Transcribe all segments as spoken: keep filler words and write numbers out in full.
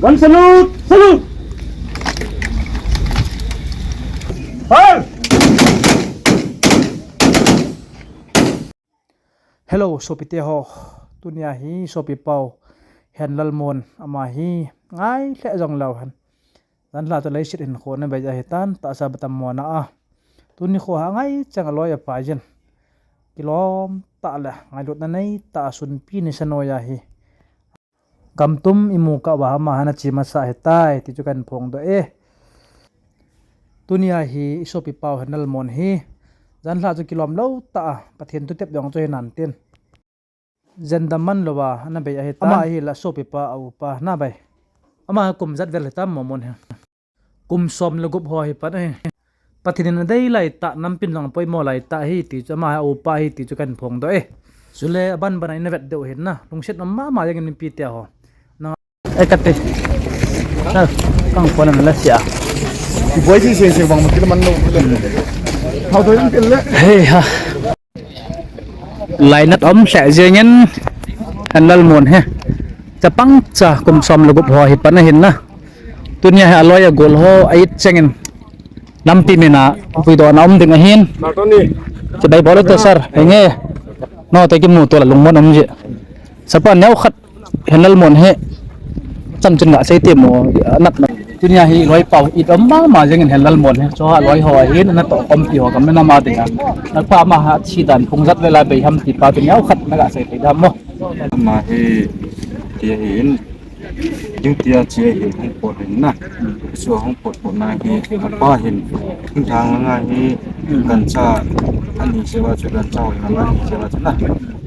One salute, salute. Fire. Hello, sopite ho. Tunia hi sopi pau Henlalmon ama hi ngai lheh jong leu hen. Janhi chu leiset hinkho ana bei ahitan, tahsa batam mona a. Tuni kho ha ngai chang a loi apai jin. Kilom tah le ngailutna nei tah a sunpi nisa noiya hi. Gamtum imu kah uva ama hin ache masa ahitai, ti chu kahin phongdoh e. Tunia hi isopi pau Henlalmon hi. Janhi chu kilom lou tah a, Pathen thutep jong chu hinan tin. Jendam man louva ana bei ahitan. Ama hi la sopipa a upa na bei. Ama kum jat vel hitam momon hi. Kum som le gup ho hi pan ahi. Pathen in adei lai tah, nampin jong apoimo lai tah hi ti chu ama hi a upa hi ti chu kahin phongdoh e. Chule aban ban a ina vet diu hin na. Lungset um mama jeng in mipi te ho. Na e kati. Sir, kang phone na la sia. Boi si se se bang mukil man lo. Hau to in pil le. Hei ha. Lainat um lheh jeng in Henlalmon hi. Chapang cha kum som le gup ho hi pan ahin na. Tunia hi aloi agol ho a it cheng in. Nampi mina puidoh na um ding ahin. Chibai bol to sir. Henge. No te kimu to la lungmon um ji. Sapa neo khat Henlalmon hi. Chan chun nga sei te mo, anat na. Tunia hi loi pau it um mama jeng in Henlalmon hi. Cho ha loi ho ahin, ana toh khompi ho gam le nam a dinga. Nakpa ama ha chi dan phung jat vel a bei ham ti pa tunia khat na ga sei thei dam mo. Ama hi ti ahin, duty a che ahin hung pot hin na. So hung pot pot na hi, apa hin, hung thang langa hi, gancha, ani sewa chu gancha, ani sewa chu na.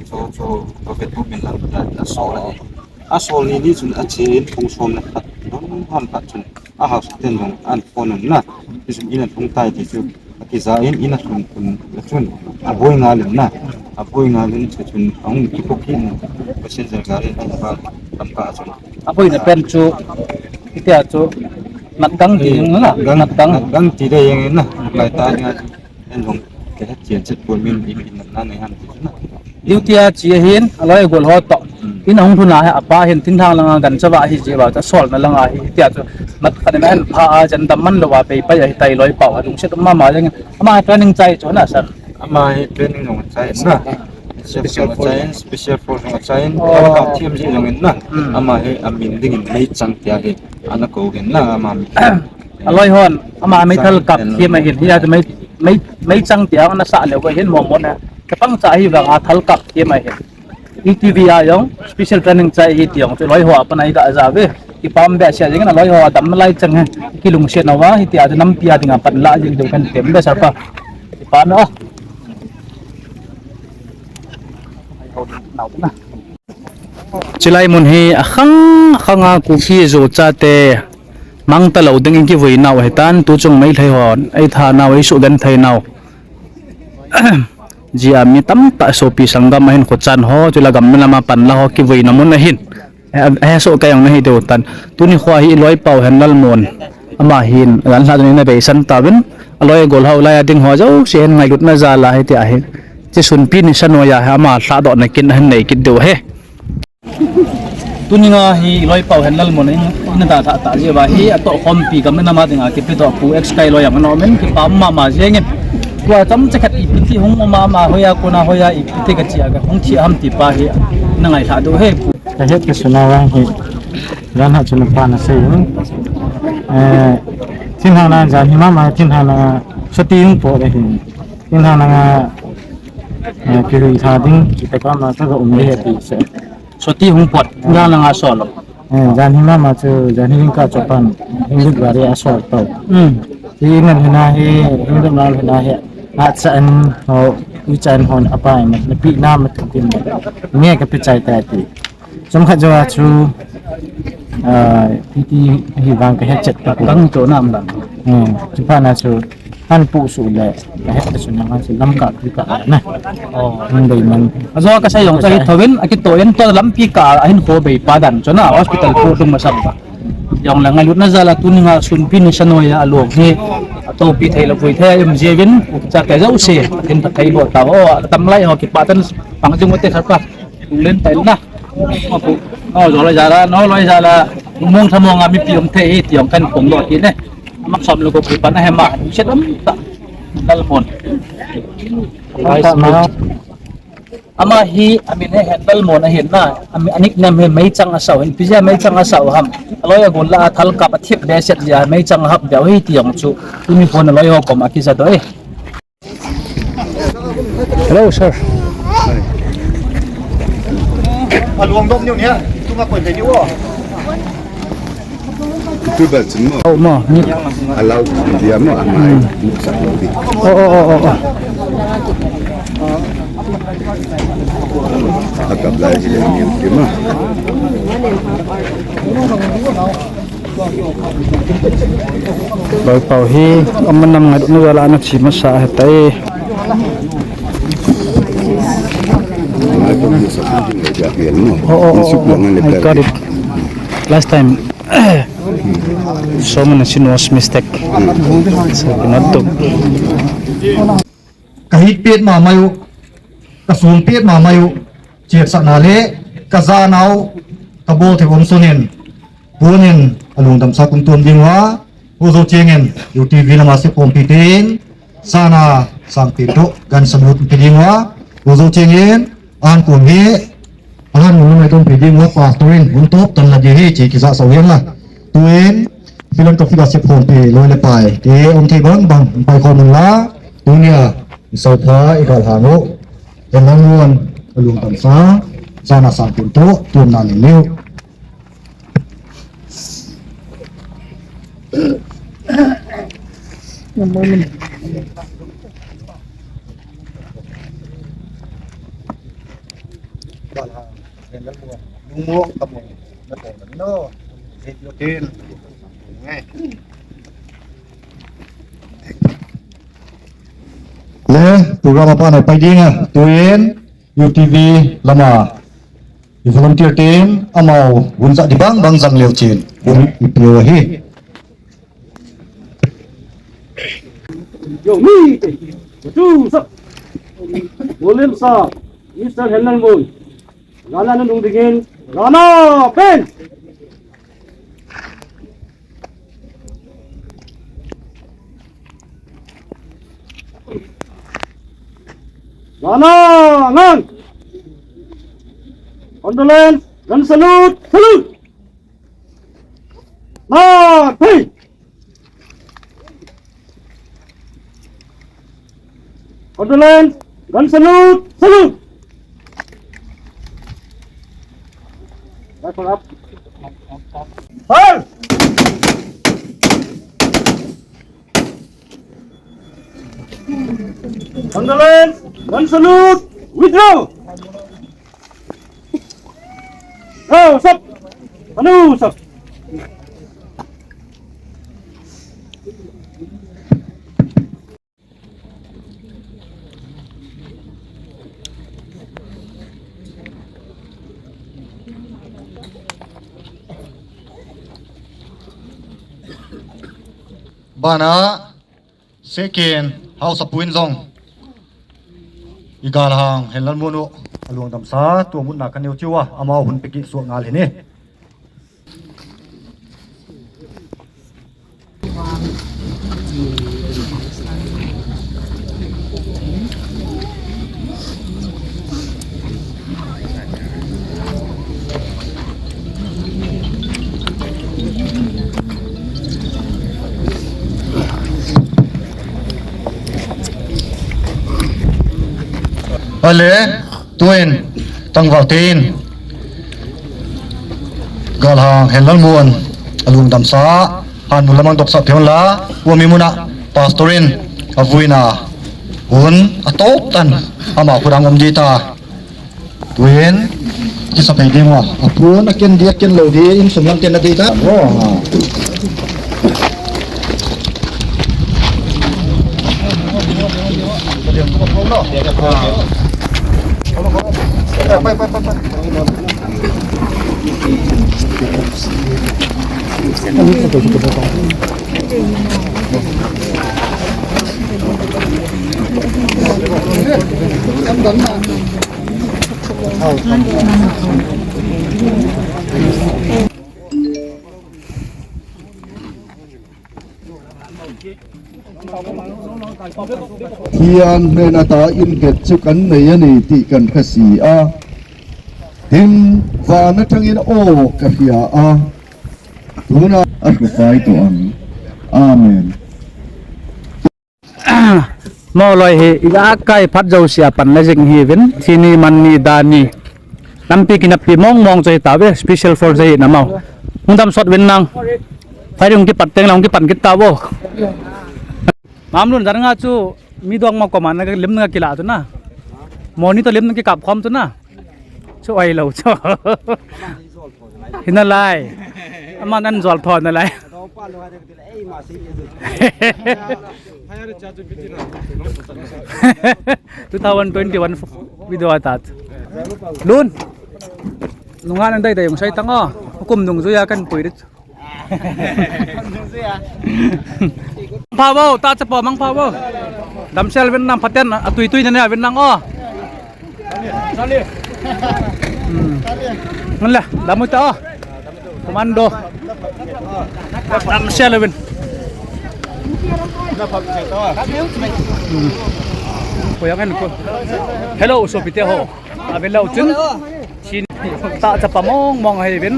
So, so, okay, tu min lang ta, ta so la hi. Asol ni ni chun ache in kum som le khat, dong ham khat chun a house ten jong an phone un na. Ti chun in alhung tai ti chu akija in, in alhung kun le chun aboi ngal in na. Aboi ngal in chu chun ahung kipo kit in passenger gari in ahung kal lam kah a chun. Aboina pen chu hitia chu natgang ti jeng na, gang, natgang. Natgang ti dei jeng in na. Lai ta ding a. En jong, kahet chian chet pon min ipi natna nei ham ti na. Duty a che ahin, aloi agol ho toh. Hmm. In ahung lhun a hi, apa hin thinglhang langa gancha va hi jeh uva, asolna langa hi, tia chu, mat khat in ahin pha a, jan dam man louva, pei pai ahitai loi pau, alungset um mama jeng in. Ama training chai chu na, sir. Ama hi training jong chai na. Special force jong chai, special force jong chai, oh, themji jong in na. Hmm. Ama hi amin ding in meichang tia hi. Ana kou hin na ama mi. Aloi hon, ama meithal kap thiem ahin, hia chu mei, mei, meichang tia ana sah leu ahin momon a. Chapang cha hi vang a thal kap thiem ahin. E T V a jong, special training chai hi ti jong, chu loi ho a pan a i ga ja ve. Kipah behseh jeng in aloi ho a dam lai chang hi. Kilungset nauva, hitia chu nampi a dinga pan la jeng diu kahin tem behseh pa. Kipah na. Chilai mun hi akhang, akhang a Kuki Zo chate mang talou ding in kivui nau ahitan, tuchung Meitei hon eitha nau, eisugenthei nau. Jia mi tamtah sopi sanggam ahin khochan ho, chule gam le nam a panla ho kivuina mun ahin. Eh, eh, so ka jong nahi deu tan. Tuni kho hi i loi pau Henlalmon. Ama hin, jan lha ding in abeisan tauvin. Aloi agol ho lai a ding ho jouse hin ngailutna jal a hitia hi. Hiche sunpi nisa noiya hi ama lhadohna kin ahin nei kit diu ahi. Tuni nga hi i loi pau Henlalmon in, in da tha ta jeh uva hi, atoh khompi gam le nam a dinga kipedoh pu ex kai loi jong ana um in, kipah mama jeng in. Tua chomcha khat ipi ti hung um a, ama hoiya kona hoiya ipi ti kachi a kahung thi ham ti pa hi, na ngailha diu ahi pu. Kahet kisuna vang hi, jan ha chun apa nasei in. Eh, thinglhang langa jan hi mama, thinglhang langa, chuti hung pot ahi. Thinglhang langa, eh, kihui lha ding, kitekam langa kaga um ding ahi ti se. Chuti hung pot, jan langa sol. Eh, jan hi mama chu, jan hi ring ka chopan, hing lut gari a sol tau. Hmm. Ti nan hina hi, hing lut nan hina hi. At sa an ho, u chan hon apa in, na pi na ma tu tin. Nge ka pi chai ta ti. Chomkhat jou a chu, ah, hiti hi vang kahet chet tapoi. Gang chu nam lang. Hmm, chuphat na chu, han pu su le, kahet ta chu na chu lam kah pi kah na. Oh. Hung dei man. Ajou a kasei jong chu hi thouvin, akitoh in to lampi kah a hin kho bei pa dan chu na, hospital pu lhung masang pa. Jong le ngailutna jal a tuni nga sunpi nisa noiya along hi, atopi thei lou vui thei a um jiuvin, chate jouse, hin ta thei lou tau, oh, tam lai ho kipah tan pang jing u te khat pa. Len tai na. Apu. Oh, jo loi jal a, no loi jal a. Mong thamong a mipi um thei hi ti jong kahin phongdoh kit e. Ama som le ko pi pan a hema, set um ta. Lalmon. Ama hi, amin hi Henlalmon ahin na, ami, a nickname hi Meichang asah u hin, ipi jeh a Meichang asah u ham. Aloi agon la a thal kap a thip behseh jeh a Meichang ahap beh u hi ti jong chu, tuni pon aloi ho koma kija doh e. Hello, sir. Aluang dom niu nia, tunga koi te niu o. Itu ba chin mo? Oh, mo, ni. Alau dia mo amai. Hmm. Sa lo di. Oh, oh, oh, oh, oh. Akap lai sila ni mo. Loipau hi, aman nam ngai nu jala na chi masa hetai. Oh, oh, oh, oh. I got it. Last time, so many sin was mistake. So, not to. Ka hit pet ma mai u, ka sung pet ma mai u, chek sa na le, ka ja nau, ka bol thei um sun in, pun in, alung dam sa kum tuam ding uva, u jo cheng in, U T V lama se pom pi tin, sana, sang pi tu, gan sa mut pi ding uva, u jo cheng in, an kum hi, Ahan mun mai tum pi ding uva pastor in hun top tan la di hi chi kija sau hian la. Tuin philanthropy ka sep khom pi loi le pai. Ti um thei bang bang pai khom un la. Tunia i sau pha i gal hang u. Henlang muan alung tam sa. Sana sang pun tu tuam na ni liu. Le, program apa na pai ding a, tuin, U T V lama, i volunteer team, amau, hun sa di bang, bang jang leo chin, hun i pio hi. Yo, mi, tu, sa, William sa, Mister Henlan Boy. Rana na nung dingin. Rana pen. Rana ngan. Condolence, gun salute, salute. March, hey. Condolence, gun salute, salute. Rifle up. Fire! Condolence, gun salute, withdraw. Go, stop. Anu, stop. Bana, Sekin, Hausapu in jong. I galhang, Henlalmun u, alung damsa, tua mutna ka neo chiu a, amau hun peki suak ngal hi ni. Ale, tuin, tangval tein, galhang Henlalmun, alung damsa, Hannu lamang dopsah peh un la, ua mi muna, pastor in, avuina, un, atop tan, ama khut a um di ta. Tuin, kisa pei ding ua, apun, aken di, aken lou di, insung lam ten na di ta. Oh, ha. Pai, pai, pai, pai. Hian hmena ta in get chu kan nei a ni tih kan hre si a. Tin, vana thangin aw ka hria a. Tuna a hru fai tawh ang. Amen. Mawloi hi i a kai phat zo sia pan la jing hi vin. Thini, manni, dani. Lampi kinappi mawng mawng chu hi ta ve, special force hi na mau. Hung dam sawt vin nang. Firing kipat teng la hung kipan kit ta vo. Mamlun zar nga chu mi dong ma koma na lim na kila tu na. Moni to lim na kikap khom tu na. Chu ai lo chu. Hina lai. Ama nan zol tho na lai. Two thousand twenty-one video atat. Lun. Nunga nan dai dai yung sai tang o. Hukum nung zuya kan pui dit. Pha vo, ta chapa mang pha vo. Damsel vin nang phaten, a tui tui na ne vin nang o. Hmm. Ngan le, damui ta o. Commando. Damsel vin. Hmm. Ko yang kan ko. Hello, so pite ho. Avel lo chun. Chin ta chapa mong mong ahi vin.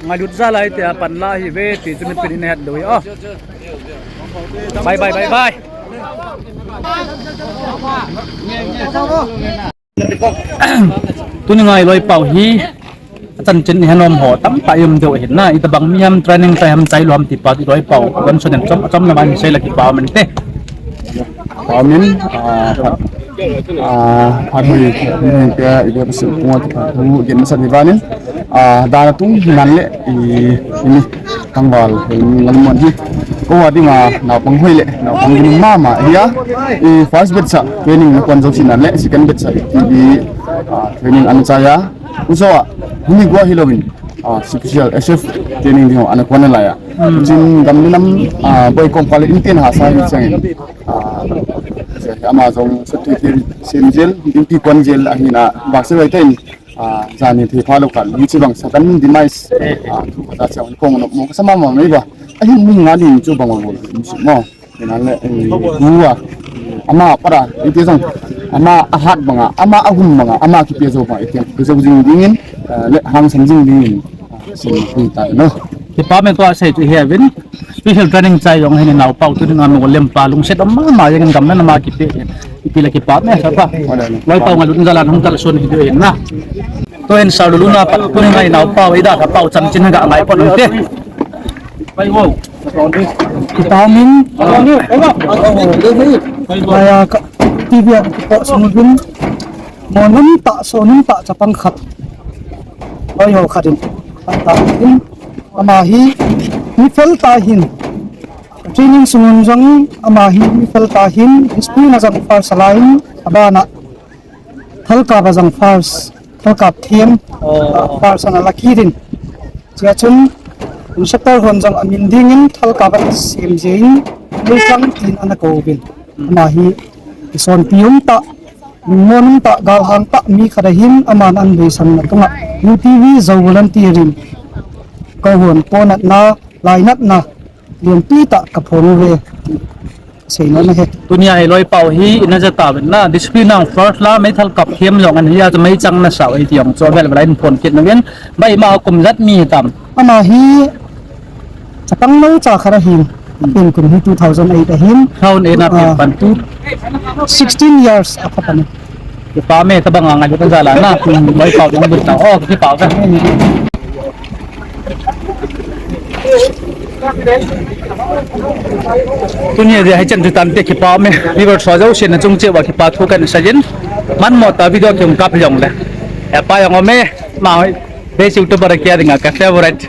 Ngailut zalai te a pan la hi ve ti chu mi pin in het do hi a. Bye bye bye bye. Tuni ngai loi pau hi. Chanchin hi hanom ho tam pa yum deu hin na. Ita bang mi ham training tai ham chai lom ti pa ti loi pau. Wan so nem chom chom na mai sei la ki pa men te. Amin, ah, ah, a hui, ni ke, i ke pasi, kung ati pa, kung gen masa ni vanin, ah, dana tung, nan le, i, ini, tangval, ngal mon hi, ko wa dinga, naupang hoi le, naupang gin mama, hi a, i, first batch sa, training na kon zo si nan le, second batch sa, i, i, ah, training an cha ya, uso a, hini gua hi lovin, ah, special S F training ding ho, ana kon la ya. Hmm. Chin gam ni nam, ah, boi kong pale in tin ha sa hi chang. Ah, ama jong sa tui tui sem jel, duty kon jel ahi na, bak se wai ten, ah, jani thei pha lo kal, ni chi bang sa kan demise, ah, thu ka ta chang kong no mo ka sa ma ma mai ba. Ahin mi nga ni chu bang ol ol, mi si mo. Ina le, eh, bu a. Ama para, ite jong, ama a hat banga, ama a hum banga, ama ki pe jo banga, ite, pe jo jing dingin, ah, le hang sam jing dingin, ah, sin hui ta no. Ki pa me to a sei tu he vin. Special training chai jong hin nau pau tu ding a mo lem pa lungset om ma ma jeng gam na ma kipe. Ipi la kipa me sa pa. Loi pau nga lut nga la hung tal sun hi du hin na. To en sa lu lu na pa tu ngai nau pau ida ka pau cham chin ga ngai pon te. Pai wo. Kita min. Pai ya ka T V a ko sung bin. Mo num ta so num ta chapang khat. Oi ho khat in. Ta in. Ama hi mi fel ta hin. Training sungun jong ama hi mi fel ta hin, discipline a jong first a la in, abana thalkap a jong first, thalkap them, ah, first ana la kit in. Chia chun, instructor hon jong amin dingin thalkap a sem jin, mei chang tin ana ko uvin. Ama hi, i son pi um ta, Lungmon um ta, galhang ta, mi khat ahin, aman an beisan na tunga, U T V zo volunteer in, ko hon ponatna, lainatna, lianpi ta ka phong uve, sei nom ahi. Tunia hi loi pau hi, ina ja ta ven na, discipline ang first la, mei thalkap them jong an hi a, chu mei chang na sau ei ti jong, chu vel vel a in phong kit na ven, bai ma kum jat mi tam. Ama hi chapang lo cha khat ahin, pen kum hi two thousand eight ahin. Round ena pen, ah, pan tu. Sixteen years a pha pan. Kipa me tabang a ngai lu kan jala na, kum loi pau dong but na. Oh, kipa ka. Tunia dia hai chan tu tam te kipa me. Viewers ho jouse na chung cheh uva kipa thu kan sa jin. Man mo ta video kiung kap jong le. E pa jong me. Ma hoi. Best YouTuber kia dinga ka favorite.